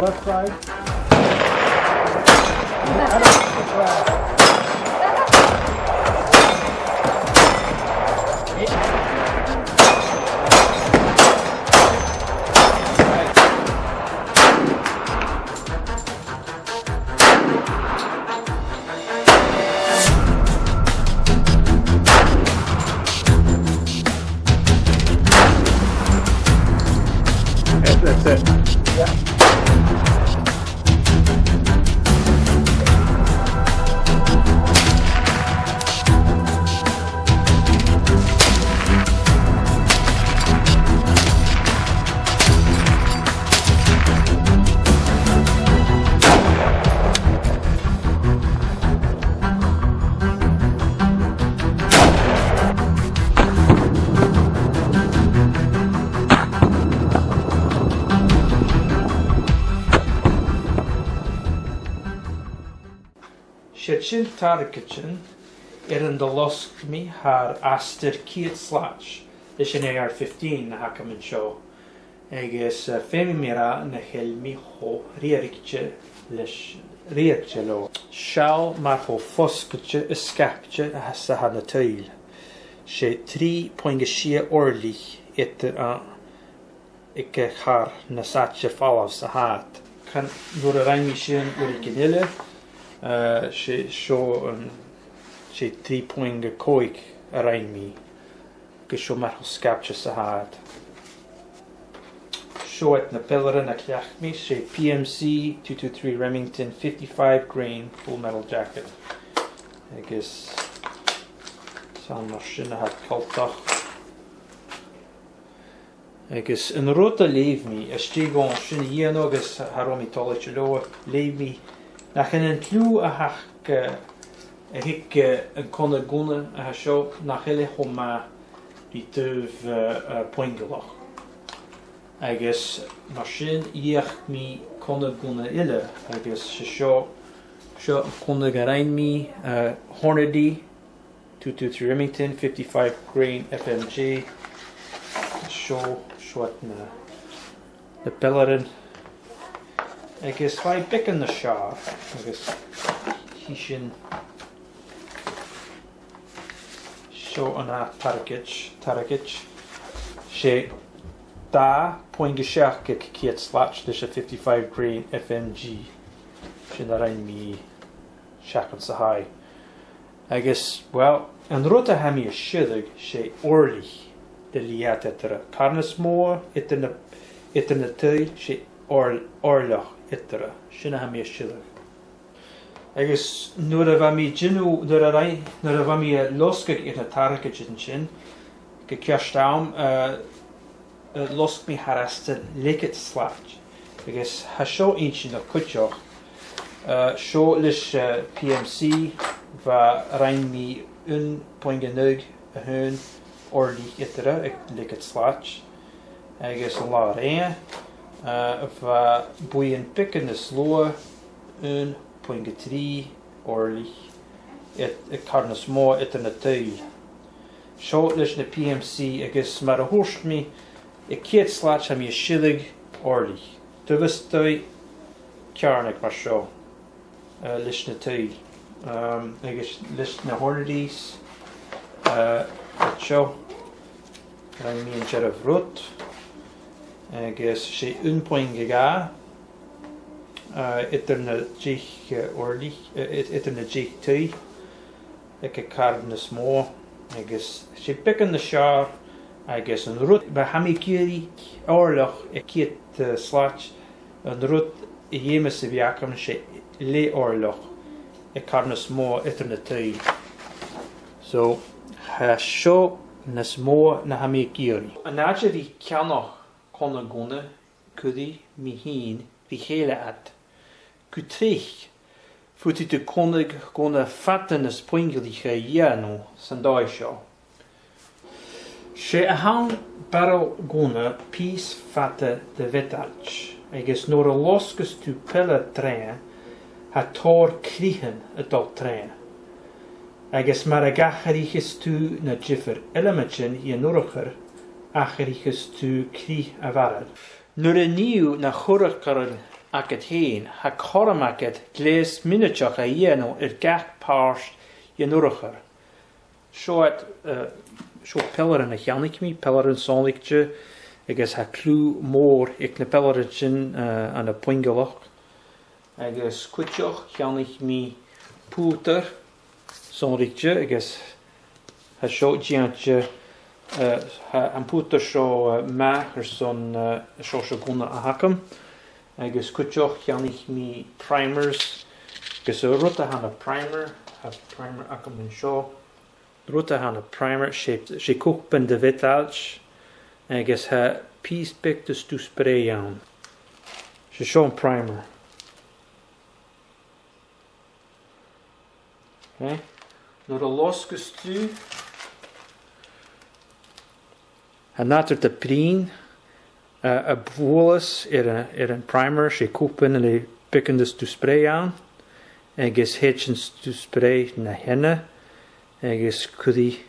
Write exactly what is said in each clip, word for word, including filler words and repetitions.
Left side. Out of the track. That's, that's it. Yeah. 'S e sin targaidean air an do losg mi thar astar ceud slat leis an A R fifteen a th' agam an seo. Agus, eh, feumaidh mi ràdh nach eil mi cho riaraichte leis, riaraichte leotha. Seall mar cho fosgailte is sgaipte 's a tha na tuill. 'S e trì puing a sia òirlich eadar an, aig a' char nas fhaide falamh 's a tha iad. Can, nuair a rinn mi sin uaireigin eile, eh, 's e seo an, 's e trì puing a còig a rinn mi. Agus seo mar cho sgaipte 's a tha iad. Seo iad na peilearan a chleachd mi, 's e P M C two two three Remington fifty-five grain full metal jacket. Agus 's ann mar sin a tha iad coltach. Agus an rud a leugh mi, às dèidh dhomh sin a dhèanamh agus cha robh mi toilichte leotha, leugh mi nach eil an cliù a th' aca, eh, a thig, eh, an connadh gunna a tha seo, nach eil e cho math ri taobh, eh, eh, puingealachd. Agus mar sin, dh'fheuch mi connadh gunna eile, agus 's e seo, seo an connadh a rinn mi, eh, Hornady, two two three Remington, fifty-five grain F M J. Seo, seo iad na, na peilearan. Agus bha e beagan nas fheàrr, agus chì sinn seo an ath targaid, targaid. 'S e dà puing a seachd aig ceud slat leis a' fifty-five grain F M J. Sin a rinn mi seachdain sa chaidh. Agus, well, an rud a tha mi a' sireadh, 's e òirlich de leud eatarra. Car nas motha eadar na, eadar na tuill, 's e òir-, òirleach eatarra. Sin a tha mi a' sireadh. Agus nuair a bha mi a' dèanamh, nuair a rinn, nuair a bha mi a' losgadh air na targaidean sin, gu ceart àm, eh, eh, losg mi thar astar leth-cheud slat. Agus tha seo inntinneach cuideachd. Eh, seo leis, eh, P M C, bha, rinn mi aon puing a naoi a h-aon òirlich eatarra aig leth-cheud slat. Agus an latha roimhe, eh, bha buidheann beagan nas lugha, aon puing a trì òirlich, aig, aig car nas motha eadar na tuill. Seo leis na P M C agus mar a thuirt mi, aig ceud slat tha mi a' sireadh òirlich. Taobh a-staigh ceàrnag mar seo, eh, leis na tuill. Ehm, agus leis na Hornadys, eh, seo, rinn mi an dearbh rud. Agus 's e aon puing a dhà, eh, eadar na deich, eh, òirlich, eh, ead-, eadar na deich tuill aig a' char nas motha, agus 's e beagan nas fheàrr, agus an rud, ma tha mi ag iarraidh òirleach aig ceud, eh, slat, an rud a dh'fheumas a bhith agam, 's e leth-òirleach aig car nas motha eadar na tuill. So, tha seo nas motha na tha mi ag iarraidh. An àite a bhith a' ceannach connadh gunna, cuiridh mi fhìn ri chèile iad. Gu tric, faodaidh tu connadh gunna fada nas puingealaiche a dhèanamh san dòigh seo. 'S e a th' ann barrel gunna pìos fada de mheatailt, agus nuair a losgas tu peile troimhe, tha tòrr crithean a' dol troimhe. Agus mar a dh'atharraicheas tu na diofar eileamaidean dhen urchair, atharraicheas tu crith a' bharail. Nuair a nì thu na h-urchar agad fhèin, tha cothrom agad gleus mionaideach a dhèanamh air gach pàirt dhen urchair. Seo iad, eh, seo peilearan a cheannaich mi, peilearan sònraichte, agus tha cliù mòr aig na peilearan sin, eh, ann am puingealachd. Agus cuideachd cheannaich mi pùdar sònraichte, agus tha seo dèante, eh, tha am pùdar seo, eh, math airson, eh, seo, seo gunna a th' agam. Agus cuideachd cheannaich mi primers, agus an rud a th' ann am primer, tha primer agam an seo. An rud a th' ann am primer, 's e, 's e cupan de mheatailt, agus tha pìos beag de stuth-sprèidh ann. 'S e seo am primer. Okay. Nuair a losgas tu, tha e nàdar de bhrìgh, eh, a bhuaileas air a, air a' phrimer, 's e cupan le beagan de stuth-sprèidh ann, agus thèid an stuth-sprèidh na theine, agus cuiridh,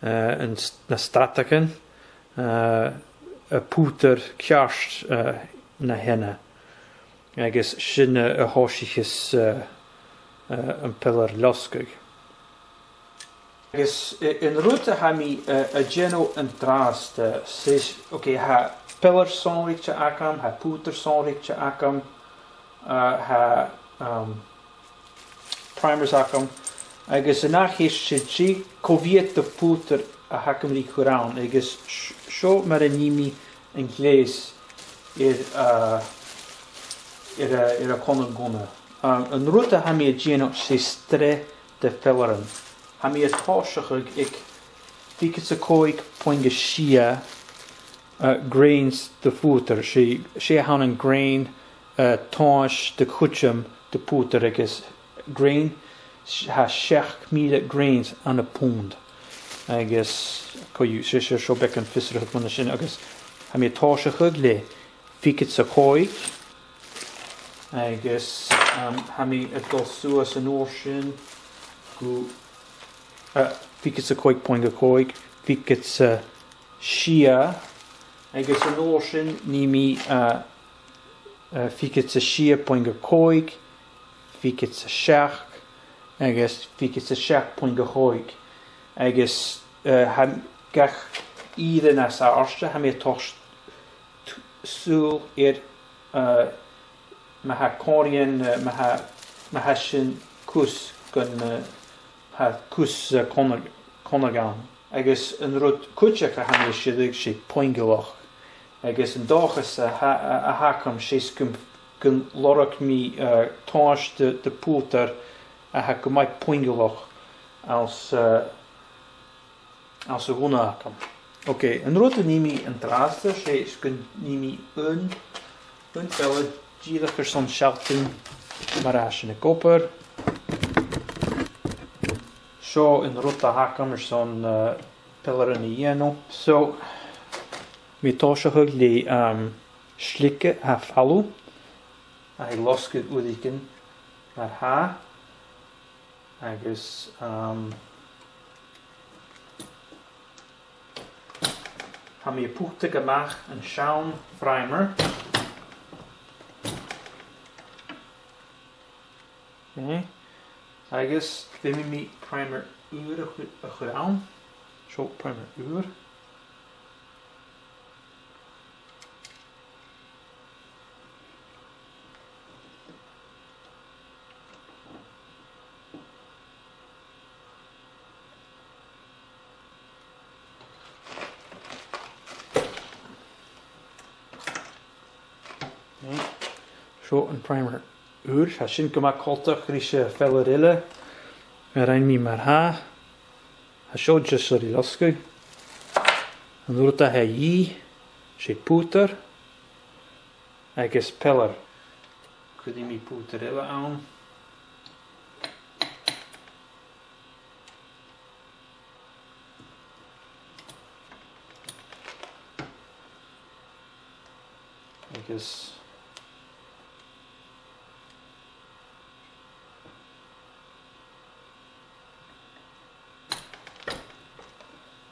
eh, an s-, na stadagan, eh, am pùdar ceart, eh, na theine. Agus sin, eh, a thòisicheas, eh, eh, am peilear losgadh. Agus, eh, an rud a tha mi, eh, a' dèanamh an-dràsta, 's e, okay, tha peilear sònraichte agam, tha pùdar sònraichte agam, eh, tha, um, primers agam, agus an ath cheist, 's e dè cho mheud de phùdar a th' agam ri chur ann, agus s-, seo mar a nì mi an gleus air, eh, air, eh, air a' chonnadh gunna. Um, an rud a tha mi a' dèanamh, 's e sreath de pheilearan. Tha mi a' tòiseachadh aig fichead 's a còig puing a sia, eh, grains de phùdar. 'S e, 's e a th' ann an grain, eh, tomhas de chuideam de phùdar, agus grain, s-, tha seachd mìle grains ann am punnd. Agus, co-dhiù, 's e, 's e seo beagan fiosrachadh mun a sin, agus tha mi a' tòiseachadh le fichead 's a còig, agus, um, tha mi a' dol suas an uair sin gu, eh, fichead 's a còig puing a còig, fichead 's a sia, agus an uair sin nì mi, eh, eh, fichead 's a sia puing a còig, fichead 's a seachd, agus fichead 's a seachd puing a còig. Agus, eh, tha gach ìre nas àirde, tha mi a' toirt t-, sùil air, eh, ma tha còmhraidhean, eh, ma tha, ma tha sin cus gun, eh, tha cus, eh, connadh, connadh ann. Agus an rud cuideachd a tha mi a' sireadh, 's e puingealachd. Agus an dòchas a tha, a, a th' agam, 's e 's gum, gun lorg mi, eh, tomhas de, de phùdar a tha gu math puingealach anns, eh, anns a' ghunna agam. Ok, an rud a nì mi an-dràsta, 's e 's gun nì mi aon, aon pheilear dìreach airson sealltainn mar a tha sin ag obair. Seo an rud a th' agam airson, eh, peilearan a dhèanamh. So, tha mi a' tòiseachadh le, um, slige a tha falamh, a tha a' losgadh uaireigin mar-thà. Agus, um, tha mi a' putadh a-mach an seann primer. Ok. Agus feumaidh mi primer ùr a chu-, a chur ann. Seo primer ùr. Seo am primer ùr, tha sin gu math coltach ris a' pheilear eile a rinn mi mar-thà. Tha seo just air a losgadh. An rud a tha a dhìth, 's e pùdar agus peilear. Cuiridh mi pùdar eile ann. Agus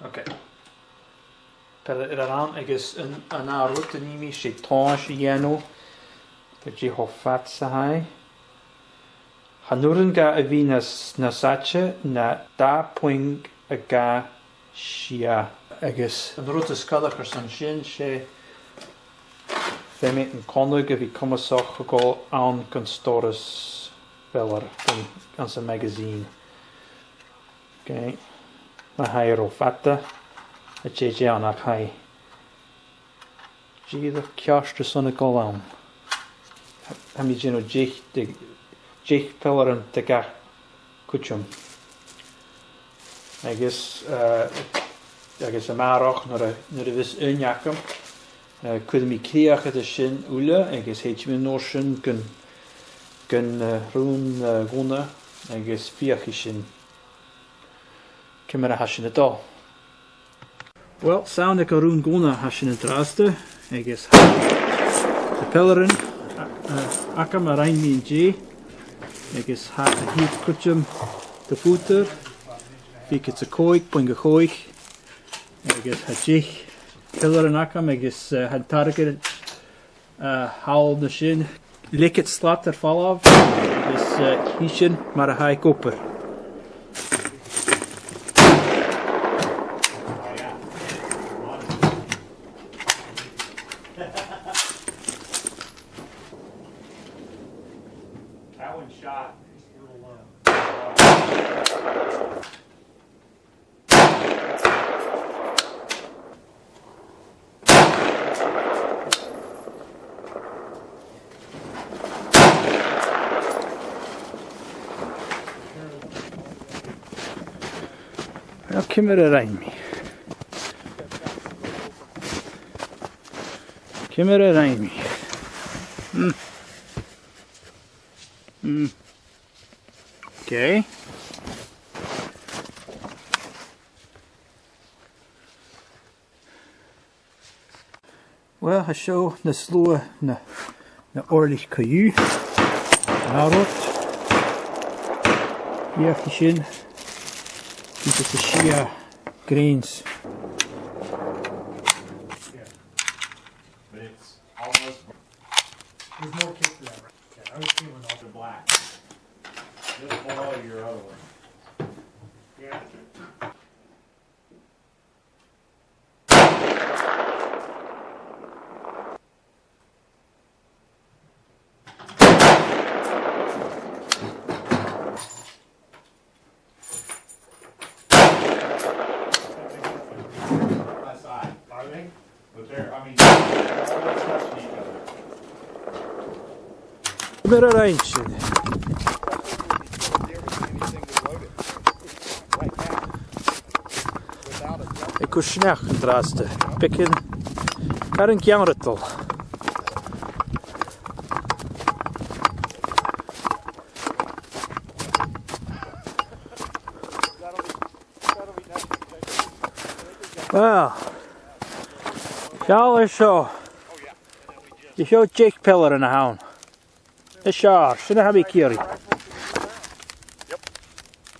Ok. Peilear eile ann agus an, an ath rud a nì mi, 's e tomhas a dhèanamh. Gu dè cho fada 's a tha e. Chan urrainn dha a bhith nas, nas fhaide na dà puing a dhà sia. Agus an rud as coireach airson sin, 's e feumaidh an connadh a bhith comasach a dhol ann gun stòras pheilire, gun, anns a' magazine. Ok. Ma tha e ro fhada, a' dèidh ann ach tha e dìreach ceart airson a dhol ann. Tha mi a' dèanamh deich, de, deich peilearan de gach cuideam. Agus, eh, agus a-màireach nuair a, nuair a bhios aon agam, eh, cuiridh mi crìoch air sin uile, agus thèid mi an uair sin gun, gun, eh, raon, eh, ghunna, agus feuchaidh sinn ciamar a tha sin a' dol. Uill, 's ann aig an raon ghunna a tha sinn an-dràsta, agus tha na peilearan, a, a, agam a rinn mi an-dè, agus tha a' chiad chuideam de Futar, fichead 's a còig puing a còig, agus tha deich peilearan agam, agus, eh, tha an targaid eh, thall an sin. Leigibh slat air falbh, agus, eh, chì sinn mar a tha e ag obair. That one shot. Uill, ciamar a rinn mi? Ciamar a rinn mi? Mm. Mm. Ok. Uill, tha seo nas lugha na, na òirlich co-dhiù. An ath rud. Feuchaidh sinn. Fichead 's a sia grains. But it's almost. There's more kick to that, right? Yeah, I was feeling off the black. Just below your other one. Yeah. Are they? But they're, I mean, they're always touching each other. Mar a rinn sinn. Aig cur sneachd an-dràsta. Beagan car an geamhradal. Uill, seall air seo. Is seo deich peilearan a th' ann. Nas fheàrr, sin a tha mi ag iarraidh.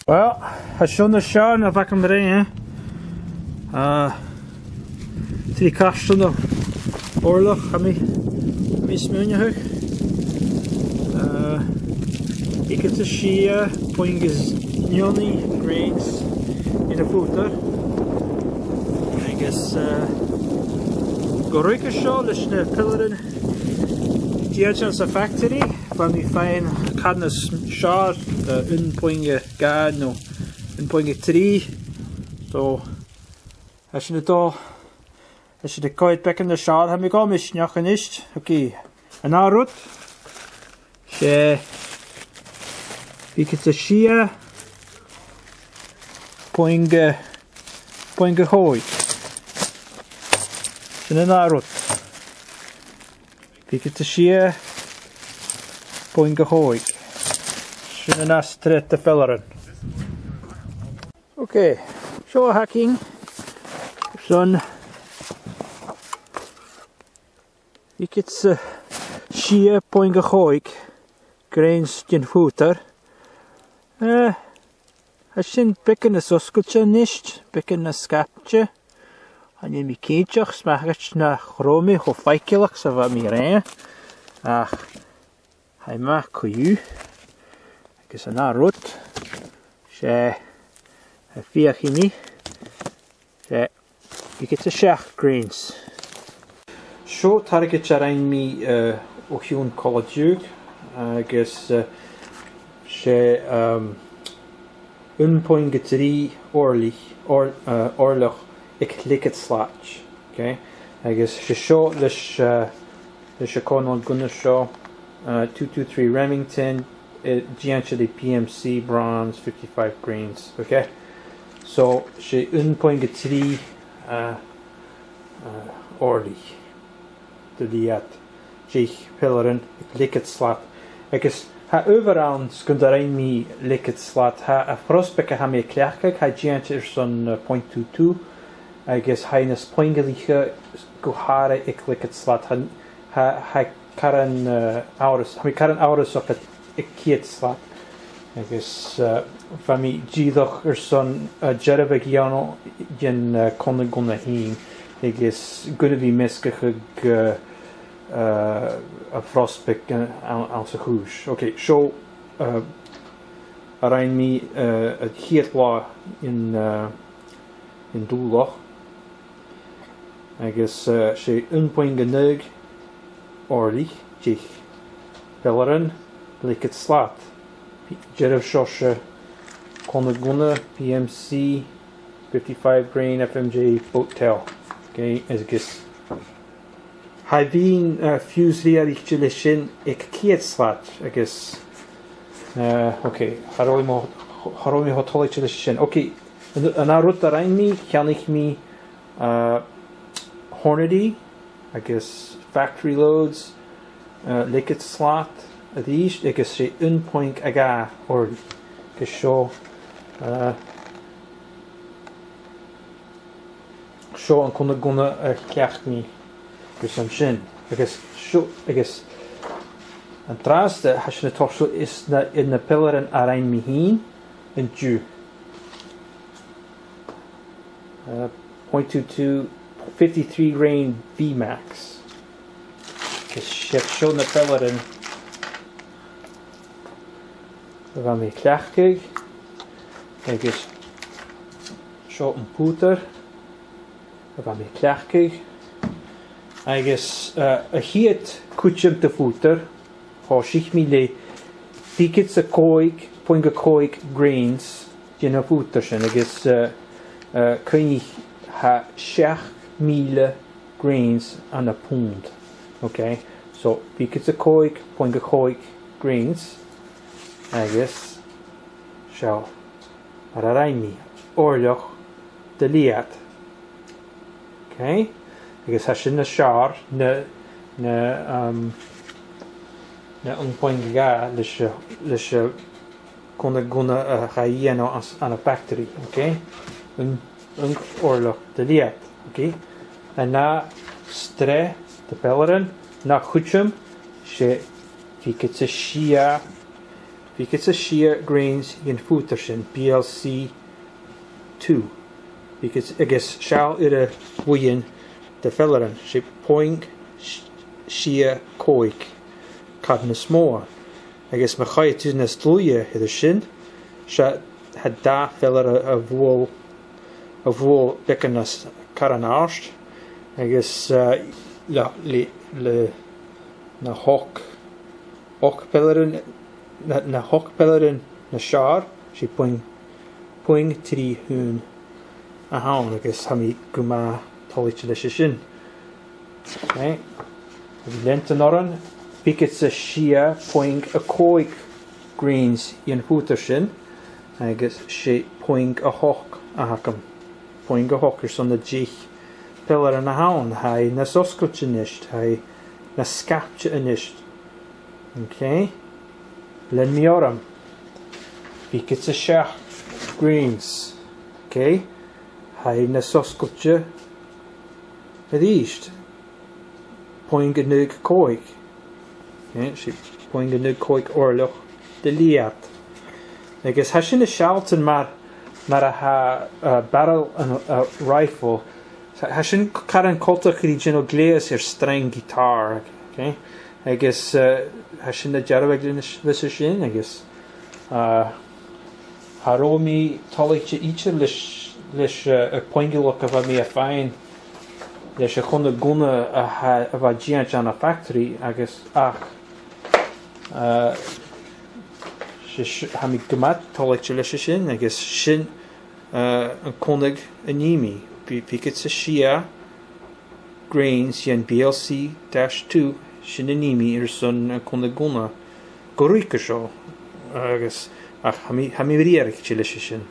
Uill, tha seo nas fheàrr na bh' agam roimhe. Ah, trì cairteal na òirleach, tha mi, tha mi a' smaoineachadh. Ah, fichead 's a sia puing is neoni grains dhen fhùdar. Agus, eh, gu ruige seo leis na peilearan dìreach anns a' factory, bha mi fhìn car nas fheàrr, eh, aon puing a dhà no aon puing a trì. So, tha sinn a' dol, tha sinn a' coimhead beagan nas fheàrr, tha mi a' gabhail misneachd a-nis. Ok, an ath rud. 'S e fichead 's a sia puing, puing a còig. Sin an ath rud. Fichead 's a sia puing a còig. Sin an ath sreath de pheilearan. Ok, seo a th' againn. Son fichead 's a sia puing a còig grains den fhùdar. Eh, tha sin beagan nas fhosgailte a-nis, beagan nas sgapte. Chan eil mi cinnteach, 's mathaid nach robh mi cho faiceallach 's a bha mi roimhe. Ach, Tha e math co-dhiù, agus an ath rud, 's e, a' feuchainn, 's e, fichead 's a seachd grains. Seo targaid a rinn mi, eh, o chionn cola-deug, agus, eh, 's e, um, aon poing a trì òirlich, òir-, eh, òirleach aig leigead slat. Okay? Agus 's e seo leis, eh, leis a' chonal-gunna seo, eh, two two three Remington, eh, dèanta le P M C bronze, fifty-five grains. Okay? So, 's e aon poing a trì, eh, eh, òirlich de leud, deich peilearan aig leigead slat. Agus tha adhbhar ann 's gun do rinn mi leigead slat, tha am prosbaig a tha mi a' cleachdadh, tha i dèanta airson, eh, point two two, agus tha i nas poingeallaidh gu h-àraidh aig leigead slat. Tha, tha, tha caran, eh, amhras-, tha mi caran amhrasach aig, aig ceud slat. Agus, eh, bha mi dìreach airson, eh, dearbhadh a dhèanamh dhen, eh, chonal-gunna fhèin, agus gun a bhith measgachadh, eh, eh, am prosbaig, eh, ann, anns a' chùis. Okay, seo, eh, a rinn mi, eh, a' chiad latha dhen, eh, dhen Dùbhlachd. Agus, eh, 's e aon poing a naoi òirlich, deich peilearan, leigead slat. Dearbh seòrsa còmhla gun a' P M C, fifty-five grain F M J boat tail. Okay, agus tha mi, eh, fiù 's riaraichte leis sin aig ceud slat, agus, eh, okay, cha robh mi, cha robh mi cho toilichte leis sin. Okay, an, an ath rud a rinn mi, cheannaich mi, eh, Hornady agus Factory Loads, eh, leigead slat a-rithist, agus 's e aon poing a dhà òirlich. Agus seo, eh, seo an còmhla gun a chleachd mi gus an sin. Agus seo, agus an-dràsta, tha sinn a' toirt seo is na, is na peilearan a rinn mi fhìn an-diugh. Uh, point two two, fifty-three grain V-Max. Agus 's e seo na peilearan a bha mi a' cleachdadh, agus seo am pùdar a bha mi a' cleachdadh. Agus, uh, a' chiad chuideam de phùdar, thòisich mi le fichead 's a còig poing a còig grains dhen a' phùdar sin, agus, uh, uh, cuimhnich, tha seachd mìle grains ann am pùnd. Okay? So, fichead 's a còig poing a còig grains, agus seo mar a rinn mi, òirleach de leud. Okay? Agus tha sin nas fheàrr na, na, um, na aon poing a dhà leis a', leis a' chòmhla gun a, uh, chaidh a dhèanamh anns, ann am factory. Okay? Aon, aon òirleach de leud. Okay? An ath sreath de pheilearan, an ath chuideam, 's e fichead 's a sia, fichead 's a sia grains dhen phùdar sin, B L C two. Fichead, agus seall air a' bhuidheann de pheilearan, 's e poing s-, sia còig, car nas motha. Agus ma choimheadas tu nas dlùithe air sin, 's e, tha dà pheilear a, a bhuail, a bhuail beagan nas, car nas àirde, agus, uh, le, le, le na h-ochd, ochd peilearan, na, na h-ochd peilearan nas fheàrr, 's e poing, poing trì aon a th' ann, agus tha mi gu math toilichte leis a sin. Okay. Leantainn oirnn, fichead 's a sia poing a còig grains dhen phùdar sin, agus 's e poing a h-ochd a th' agam. Poing a h-ochd airson na deich peilearan a th' ann, tha e nas fhosgailte a-nis, tha e nas sgaipte a-nis. Okay. Lean mi orm. Fichead 's a seachd grains. Okay. Tha e nas fhosgailte a-rithist. Poing a naoi còig. Okay, 's e poing a naoi còig òirleach de leud. Agus tha sin a' sealltainn mar, mar a tha, uh, barrel an, uh, rifle. Tha, tha sin caran coltach ri dèanamh gleus air string guitar. Okay? Agus, eh, tha sin na dearbhadh leis, leis a sin, agus, eh, cha robh mi toilichte idir leis, leis, eh, a' phuingealachd a bha mi a' faighinn leis a' chonnadh gunna a tha, a bha dèante ann am factory, agus ach, eh, 's e, 's e, tha mi gu math toilichte leis a sin, agus sin, eh, an connadh a nì mi. Fi-, fichead 's a sia grains dhen B L C dash two, sin a nì mi airson an connadh gunna gu ruige seo, agus ach tha mi, tha mi riaraichte leis a sin.